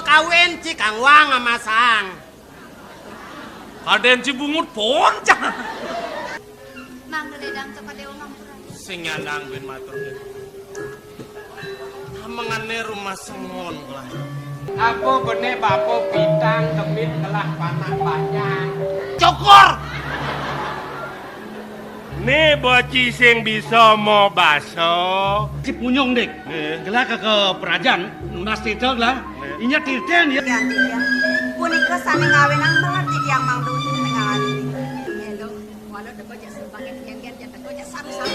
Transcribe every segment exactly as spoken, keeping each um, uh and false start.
Kawin ci kangwang ama sang. Kadén ci bungut poncang. Mangda ledang teka déwa ngampura. Sing nyandang bin matur. Amengané rumah sengon lah. Apa bené bapa pitang demit ngelah panak banyak. Cukur. Né bocah sing bisa mobasa. Ci punyung, Dik. Nggih. Gelah ka, ka perajan, nunas tita gelah. Nggih. Inya titén ya. Titiang, titiang. Punika sané ngawinang melah titiang mangda utuh tengah ati. Nggih, Dok. Walau teka jak sembangin, nggih, nggih, jak teka jak saru-saru.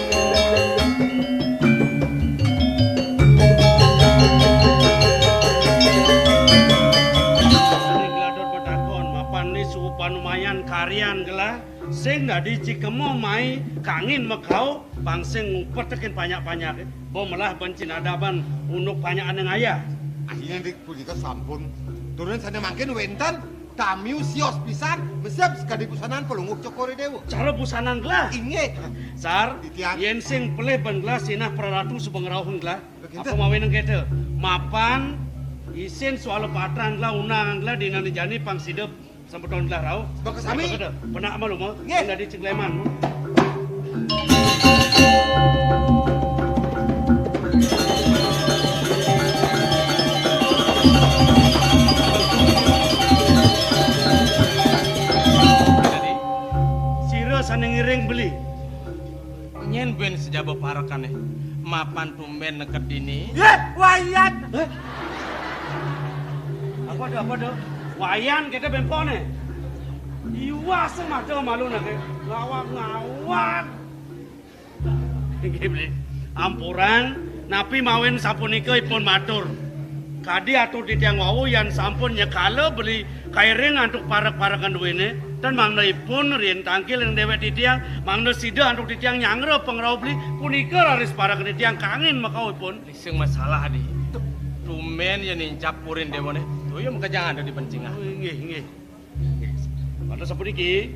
Sané gelah dot betakon, mapan né suupan lumayan karyan gelah. Sing dadi ci kema mai kangin makau, pang sing ngupetekin panyak-panyaké. Ba melah ban cinadaban unduk panyakan ngayah. Akhirnya, Dik, punika sampun. Turunan sané mangkin wénten tamiu sios pisan, mesep sakadi busanan Palungguh Cokor I Déwa. Cara busanan gelah. Inggih. Sar, titiang. Yén sing pelih ban gelah sinah praratu suba ngrauhang gelah. Begitu. Apa mawinan kéto? Mapan isin suala patran gelah, undangan gelah, dinané jani pang sida Sampun gelah rauh. Baka sami. Baka da. Penak malu mah. Nggih. Sing dadi cengkleman. Dadi, sira sané ngiring beli. Nyén buin sajaba parekané, mapan tumbén neked dini? Yéh, Wayan! Héh? Apa to, apa to? Wayan kéto bémponé. Iwah semata malu naké. Ngawag-ngawag. Inggih, Bli. Ampurang, napi mawinan sapunika ipun matur. Kadi atur titiang wau, yan sampun nyekala beli kairing antuk parek-pareken duéné, tan mangda ipun riin tangkil ring déwék titiang, mangda sida antuk titiang nyanggra pangrauh beli, punika raris pareken titiang kangin makau ipun. Sing masalah, Di. Tumbén ya nincap purin déwané. Toya makejang ada di bencingan. Oh, inggih, inggih. Pada sapuniki,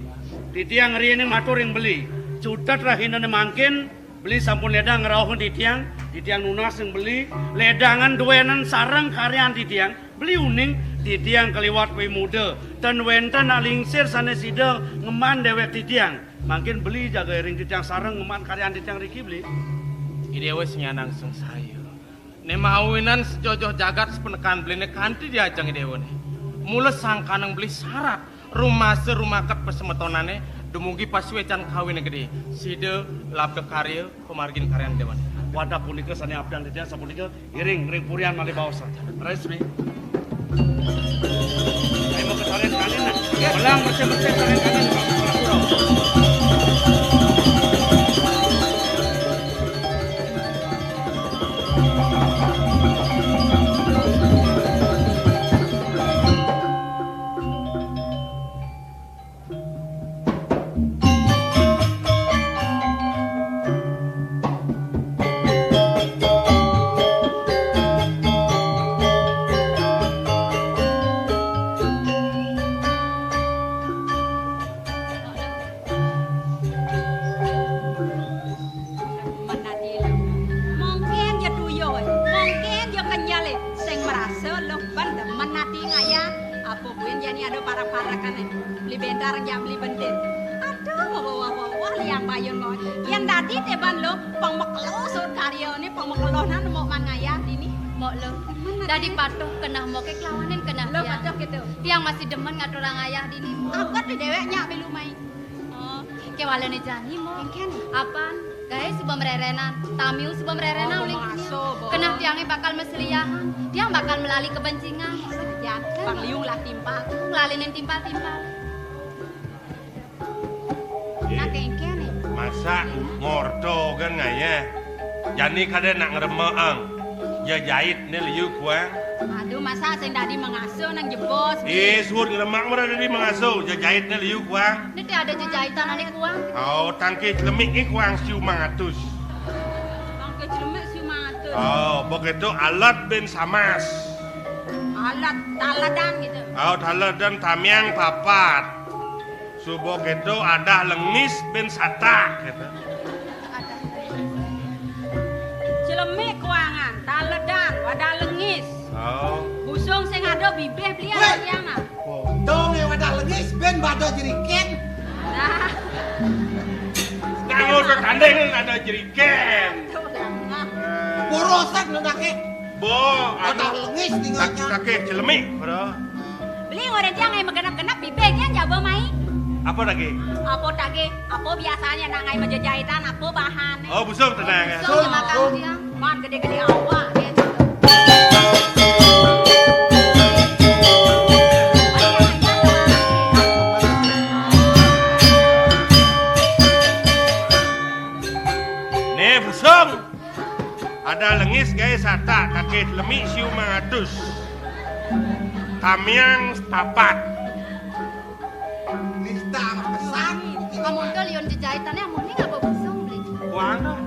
titiang riiné matur ring beli. Cutet rahinané mangkin, beli sampun ledang ngrauhang titiang, titiang nunas ring beli, ledangan duénan sareng karyan titiang, beli uning titiang kaliwat wimuda, tan wénten nak lingsir sané sida ngemban déwék titiang. Mangkin beli jaga ring titiang sareng ngemban karyan titiang riki, beli. I Déwa sing nyandang sangsaya. Né mawinan sajojoh jagat sapanekan beliné kanti diajeng I Déwané. Mula sangkaning beli sarat rumasa rumaket pasemetonané dumugi pasuécan kawiné gedé. Sida labda karya pamargin karyan Déwané. Wantah punika sané abdan titiang sapunika iring ring purian malih baosan. Resmi. Ayo mau ke sarén kanin, nah. Belang bersih-bersih sarén kanin. Menadi. Mungkin ya tuyul, mungkin ya kenyal, sing marasa luh ban demen ati ngayah. Apa buin jani ada parek-parekané? Beli bentar, jam beli bentin. Aduh, mau bawa-bawa liang bayun mau. Yang dadi teban luh, pang makelo sut karyané, pang makelo nan mau man ngayah dini. Mau luh. Dadi patuh kenah mau ke kelawanin kenah. Luh tiang. Patuh gitu. Tiang masih demen ngaturang ngayah dini. Apa tuh déwék nyak belu mai? Oh, kéwalané jani, Mo. Kéngkén. Apan, gaé suba mrérénan, tamiu suba mrérénan. Oh, uling mangaso, Bo. Kenah tiangé bakal masliahan. Tiang bakal melali kebencingan. Jan, Bang Liung lah timpal. Ngelalinin timpal-timpal. Nah, kéngkén né. Masa ngorta kan ngayah? Jani kadén nak ngremeang. Jejaitné liu kuang. Aduh, masa sing dadi mangaso nang jebos. Ih, suud ngremeang mara dadi mangaso. Jejaitné liu kuang. Né té ada jejaitan ané kuang. Oh, tangkih celemik né kuang siu mangatus. Tangkih celemik siu mangatus. Oh, begitu alat bin samas. Alat taledan gitu. Oh, taledan tamiang papat. Suba kéto adah lengis bin satak, kéto. Celemik kuangan, taledan, wadah lengis. Oh. Busung sing ada Bibih beli. Wéh. Anak tiang, nah. Dong, ya wadah lengis, bén bada jeriken. Nah. Nah, nggak usah tanding, ada jeriken. Tuh, nah. Borosan lu dake. Bo, anu, wadah lengis tinggalnya. Kaki celemik, bro. Beli ngoréng tiang ai magenep-genep, bibih tiang jaba mai. Apa lagi? Apa lagi? Apa biasanya nak ai majejahitan, apa bahané? Oh, busung tenang ya. Busung, busung. Makan tiang. Man gedé-gedé awak dia. Né, busung. Ada lengis gaé satak, kaki celemik siu mangatus. Tamiang setapat. Nista pesan. Amun to liun jejahitan, amun né ngapa busung beli? Kuang dah.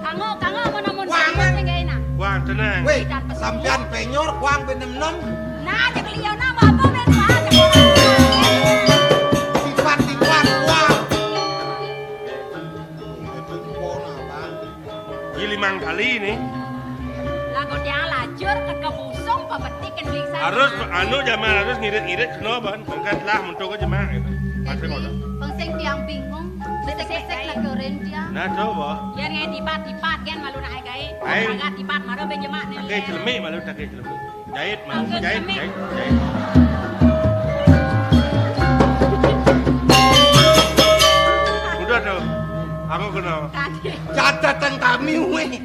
Kanggo, kanggo amun, amun kuang, sing gaé nah. Kuang tenang. Wéh, sampian penyor kuang benem-nem. Nah, cék liun apa bén kuang. Tipat-tipat kuang. Ini limang kali ini. Lagu tiang lajur ke kebusung pebetik kan beli saya. Harus anu jaman harus ngirit-ngirit kena ban. Angkat lah mentok aja mah gitu. Masih ngono. Pang sing tiang bingung. Besek-besek lah goreng tiang. Nah, coba. Biar ngai tipat-tipat kan malu nak ai gaé. Ai. Agak tipat malu benjemak nih. Pakai celemik malu pakai celemik. Jahit, Mang. Angkat jahit, kami. Jahit, jahit. Udah tuh. Aku kenal. Tadi. Catat tang tamiu, wéh.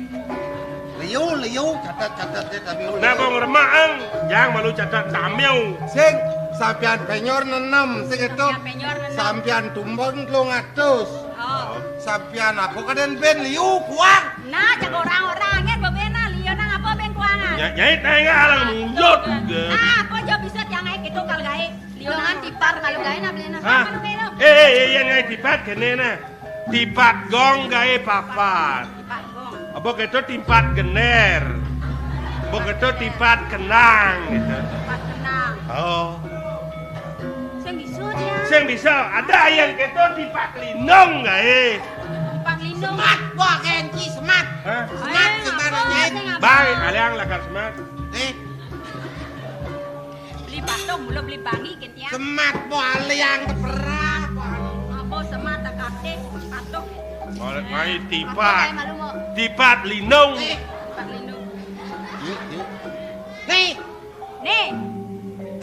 Liu, liu, catat, catat dia tamiu. Nah, bang remak, ang. Jangan malu catat tamiu. Sing, sampian penyor nenem, sing itu. Sampian penyor nenem. Sampian tumbang telung atus. Oh. Sampian apa kadén bén liu, kuang. Nah, cék orang-orang, kan bebena, liu nang apa bén kuangan? Nya-, nyait naik alang munjut. Nah, apa jawab bisa tiang naik itu kalau gaé? Liu nang tipat kalau gaé nah beli nah. Hah? Kalau gaé lo. Eh, eh, eh, yang naik tipat kéné nah. Tipat gong gaé papat. Tipat gong. Apa gitu tipat gener. Apa gitu tipat kenang gitu. Tipat kenang. Oh. Sing bisa dia. Sing bisa. Ada yang gitu tipat lindung gaé. Tipat lindung. Semat, wah, kenci semat. Hah? Semat, eh, semat, apa nyai. Baik, aliang lakar semat. Eh. Beli patung, belum beli bangi, gitu ya. Semat, wah, aliang teperak. Apa semat, tak katih, patung. Boleh, eh, mai tipat. Apa, malu mau? Tipat lindung. Eh. Tipat lindung. Yuk, yuk. Nih. Nih.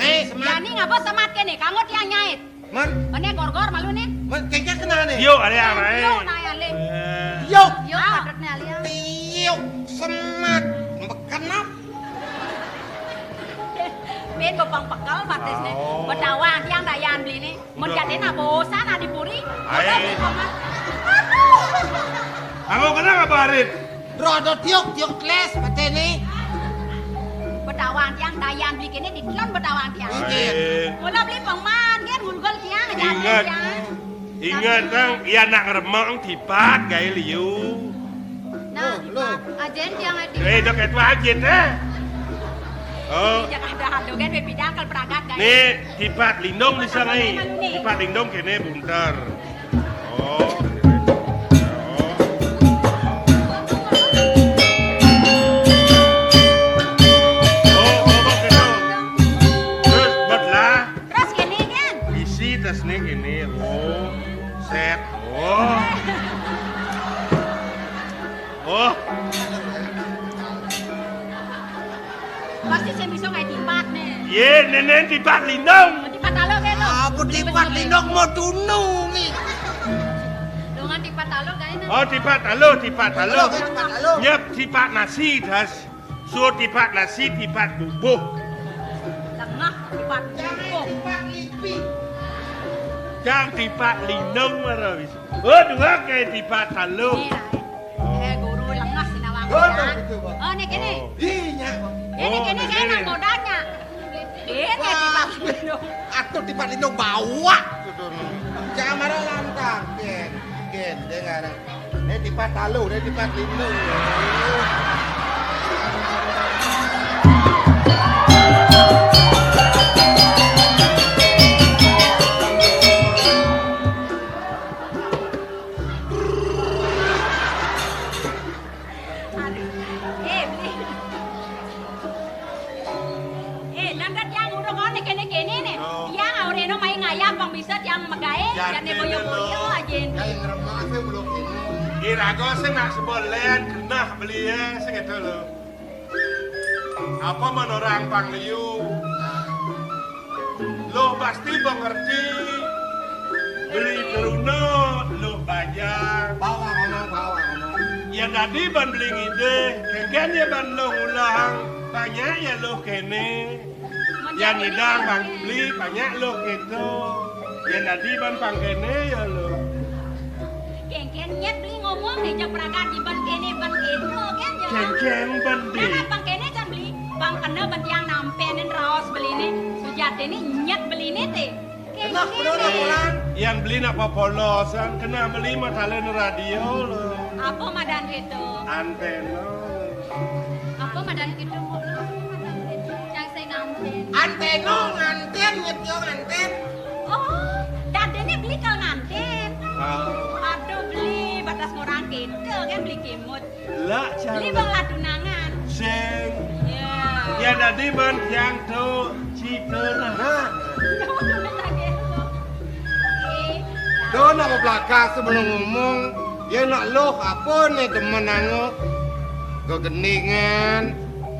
Eh, semat. Jani ngapa semat kéné? Kanggo tiang nyait. Man. Mané gor-gor malu né. Man, kayaknya kena nih. Yuk, ada yang lain. Yuk, nah, ya, Lé. Eh. Yuk. Yuk, ah. Padatné, Lé. Yuk, semat. Bekenap. Bén bepang pekel, batis né. Oh. Bedawang tiang dayan beli né. Mun jadiné bosan, adi puri. Ai. Udah, beli, Paman. Aku kenal apa, Arit? Rodo tiuk, tiuk les, paténé. Bedawang tiang dayan beli kéné di telon bedawang tiang. Inggih. Mula beli pengman, kan ngulgul tiang, jalan ingat. Tiang. Ingat, tapi Kang, iya nak ngeremong tipat gaé liu. Nah, loh, loh. Tipat. Ajén tiang adi. Eh, dok itu ajén, eh. Oh. Jangan ada hantu kan, beda kalau peragat gaé. Nih, tipat lindung bisa ngai. Tipat lindung kéné bunter. Oh. Oh. Oh, oh, gitu. Terus belah. Terus kéné kan? Isi tasné kéné. Oh. Set. Oh. Oh. Pasti sing bisa ngai tipat né. Yé, nénén tipat lindung. Tipat taluh kan lo? Apa tipat lindung mau tunung nih? Dengan tipat taluh kan ini. Oh, tipat taluh, tipat taluh. Tipat taluh. Nyep tipat nasi das. Suruh tipat nasi, tipat bubuh. Lengah tipat bubuh. Tipat lipi. Jang tipat lindung mara bisa. Oh, dua kayak tipat taluh. Nih, nah, eh, guru lengah sinawang. Oh, ya. Betul, Pak. Oh, nih, kéné. Oh. Ih, nyak. Kéné, oh, kéné, kéné, kéné. Nang modalnya. Kéné, wah, tipat lindung. Aku tipat lindung bawa. Jangan marah lantang, Gen. Gen, dengar. Ini tipat taluh, ini tipat lindung. Aduh. Eh, beli. Eh, nan Jane boyo-boyo ajen. Kayak ngeremas ya belum ini. Iraga sing nak sebol len kenah beli ya, sing itu lo. Apa men orang pang liu? Lo pasti mengerti. Beli teruna, lo bajang. Bawa ngomong, bawa ngomong. Ya tadi ban beli ngide, kengken ya ban lo ngulang. Banyak ya lo kene. Yang ngidang bang beli, banyak lo keto. Yang tadi ban pang kene ya lo. Kengken nyet beli ngomong nih, jak pragat di ban kene, ban keto, kan, ya? Kengken ban beli. Nah, nah, pang kene kan beli, pang kena ban tiang nampenin raos beli nih. Sujati nih nyet beli nih, teh. Kengken. Kenapa, Dono, orang? Yang beli nak popolosan, kena beli matalen radio lo. Apa madan gitu? Antena. Apa madan gitu, Mbok? Yang saya nganten. Antena nganten, nyet yo nganten. Oh, dadene beli kal nganten. Ah. Aduh, beli batas ngorang gitu kan, beli kimut. Lah, beli bang latunangan. Sing. Ya. Ya, dadi ban yang tu cita lah. Nah. Tuh, nak belakang sebelum ngomong, ya nak loh, apa nih demen ango? Kegendingan,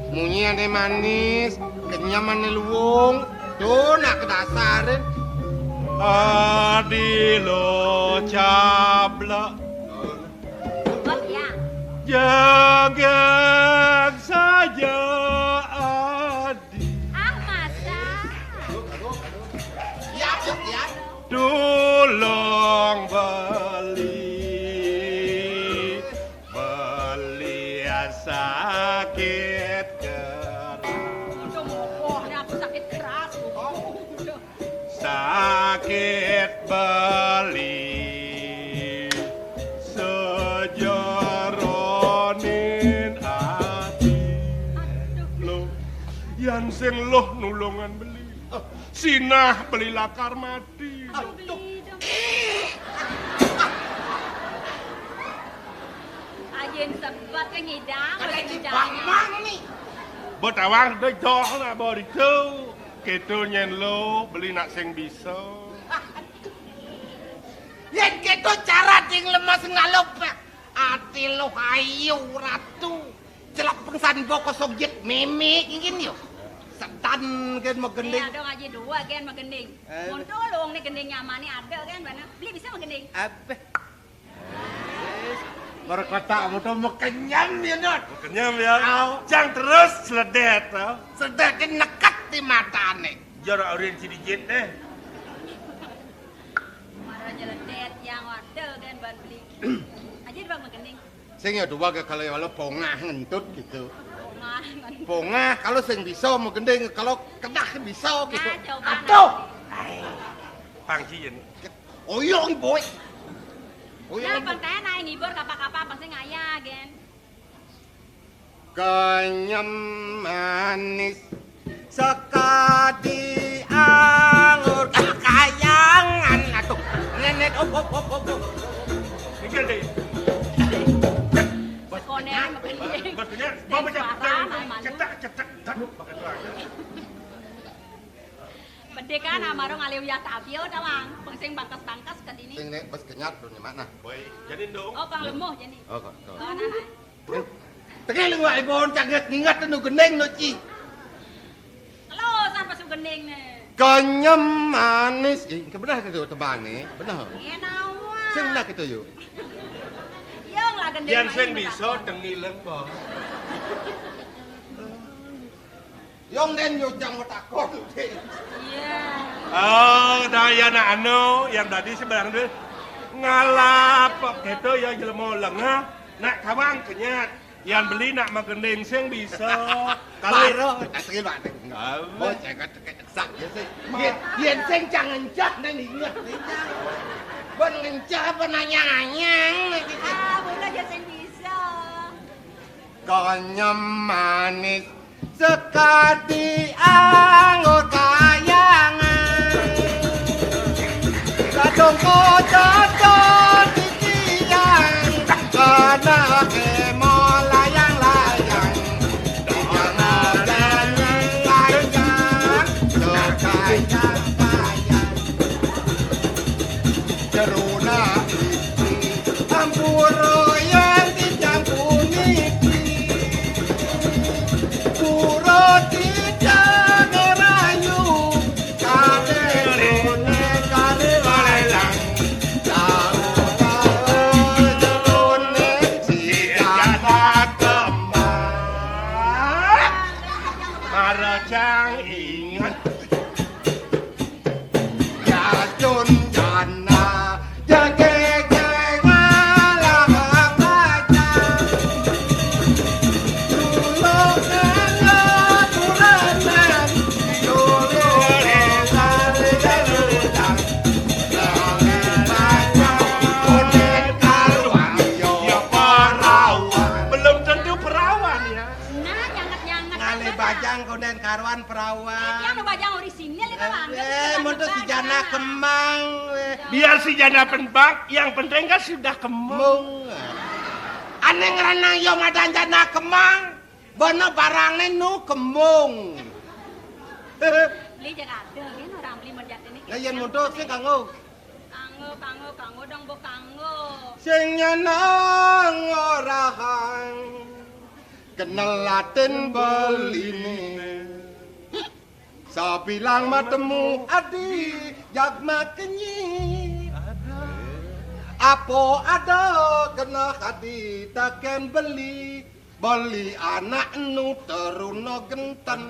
munyi ane manis, kenyam ane luwung. Tuh, nak kedasarin. Adi lo cablak. Bos, ya. Jagag saja adi. Ah, masa? Tulung beli, beli sakit keras. Udah mau, wah, ini aku sakit keras. Sakit beli sejeronin ati. Aduh. Lo, yan sing loh nulungan beli. Sinah beli lakar mati. Aduh, beli dong. Ajen sebet ke ngidang, kata beli cibak ngidang. Mang nih. Betawang de joh nak bor itu. Keto nyen lo beli nak sing bisa. Yen keto cara ding lemes ngalup. Ati lo ayu ratu. Celak pengsan boko sojet meme ingin yo. Setan gen magending. Eh, ada ngaji dua gen magending. Eh. Monto lo wong ni gending nyamane ada kan bana. Beli bisa magending. Abeh. Perkata mutu mekenyam ya, Not. Mekenyam ya. Au. Cang terus seledet, au. Seledet neket di matane. Jarak orin si dijit deh. Marah nyeledet yang wadel kan ban beli. Aja bang magending. Sing ya dua ke kalau ya lo pongah ngentut gitu. Pongah ngentut. Pongah kalau sing bisa magending, kalau kedah bisa gitu. Nah, coba. Aduh. Nanti. Pangsiin. Oyong, boy. Oyong. Nah, bang tanya naik ngibur kapa-kapa, bang sing ngaya, gen. Kenyem manis sekadi anggur kayangan. Aduh, nenek, op, op, op, op, op. Mikir deh. Bos kenyang, bos kenyang. Bos kenyang. Bos kenyang. Cetak, cetak. Aduh, pakai tuh aja. Bede kan, amarung alih uyah tapio, tawang. Peng sing bangkes-bangkes ke dini. Sing nek bes kenyat, dong, nyemak, nah. Boy, jadi dong. Oh, pang lemuh, jadi. Oh, kok, kok. Oh, nah, nah. Tengah lu, wak, ibon, cangget, ngingat, nu gending, nu, ci. Lo, sampai su gending, nih. Kenyem manis. Ih, kebenar ke tu, tebang, nih. Benar. Iya, tahu, ah. Sing benar ke tu, yuk. Yang lah gending. Yang sing main, bisa, benar. Tengi lembong. Yong den yo jang betakon, Dek. Iya. Oh, dah ya nak anu, yang tadi seberang tu ngalap gitu ya jelema lengah, nak kawang kenyat, yang beli nak magending sing bisa. Kalau baru, tak sengit banget. Oh. Bos, saya kata kayak sak ya sih. Yen, yen sing jangan cah nang inget. Bon ngencah apa nanya-nanya gitu. Ah, bukan dia sing bisa. Konyem manis sekadi anggur kayangan. Kadung kocok titian, kana kemo layang-layang. Dona layang-layang, sekayang-kayang. Pura yang tijang puniki, pura tijang rayu, kadek rone kare lelang, jauh-jauh jerone si jana kembang. Marejang inget. Jajun jana, jegege ngalah baca. Dulu kala turanan, dulu lari galudan. Lari baca, konek karuan, yo perawan. Belum tentu perawan, ya. Nah, nyanget-nyanget. Ngalih bajang konden karuan perawan. Yang nu bajang orisinil itu. Eh, langgeng, eh, itu mun tuh si langgeng jana kemang, weh. Biar si jana kemang, yang penting kan sudah kemung. Mung. Ane ngranang yo madan jana kemang, bana barangne nu kemung. Beli Jakarta, ini orang beli merjak ini. Lah, yen mun tuh sing kanggo. Kanggo, kanggo, kanggo dong, Bu, kanggo. Sing nyeneng orahang. Kenel latin beline. Sabilang matemu adi, jag makenyi. Apa ada kena hadi taken beli. Beli anak nu teruna genten.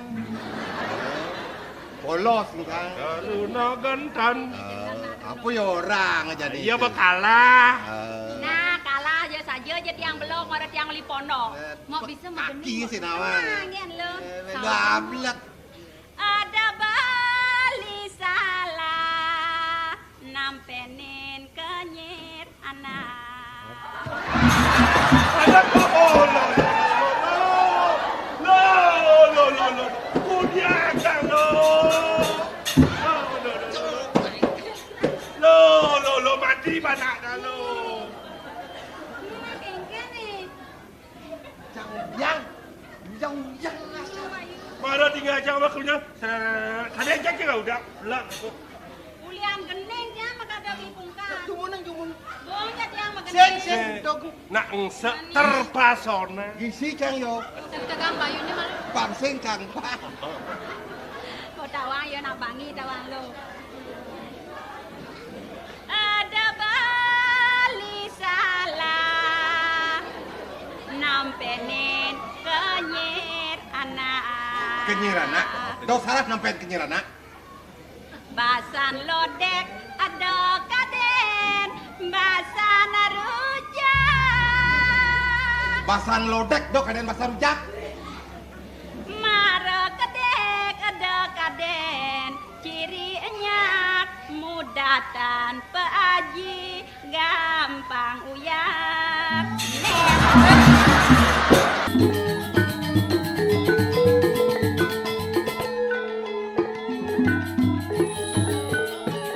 Polos, kan? Teruna genten. Eh, apa ya orang jadi. Iya, itu. Bekalah. Eh. Nah, kalah aja saja aja tiang belok, ada tiang lipono. Eh, mau bisa kaki begini, sih, nawang. Nah, ngen lo. Eh, gablek. Ada beli salah, nampenin kenyit anak. Anak, oh, lo, lo, lo, lo. Kudiakan, lo. Lo, lo, lo, lo. Lo, lo, lo, mati anak, lo. Ini kengken nih. Jang Ujang. Jang Ujang. Mara tinggal jang waktunya. Kada aja kira udah. Lah. Ulian gening ya, maka ada di pungkas. Jumuneng, jumuneng. Bongnya dia makan. Sing, sing, dog. Nak engse terpasona. Gisi, Cang, yo. Tegang bayunya malah. Pangsing, Cang. Kau tawang ya, nak bangi tawang lo. Ada beli salah, nampenin kenyir anak. Kenyir anak? Tuh salah nampen kenyir anak. Basan lodek ada kaden, basan rujak. Basan lodek do kaden basan rujak. Mara kedek ada kaden, ciri enyak mudah tanpa aji, gampang uyak.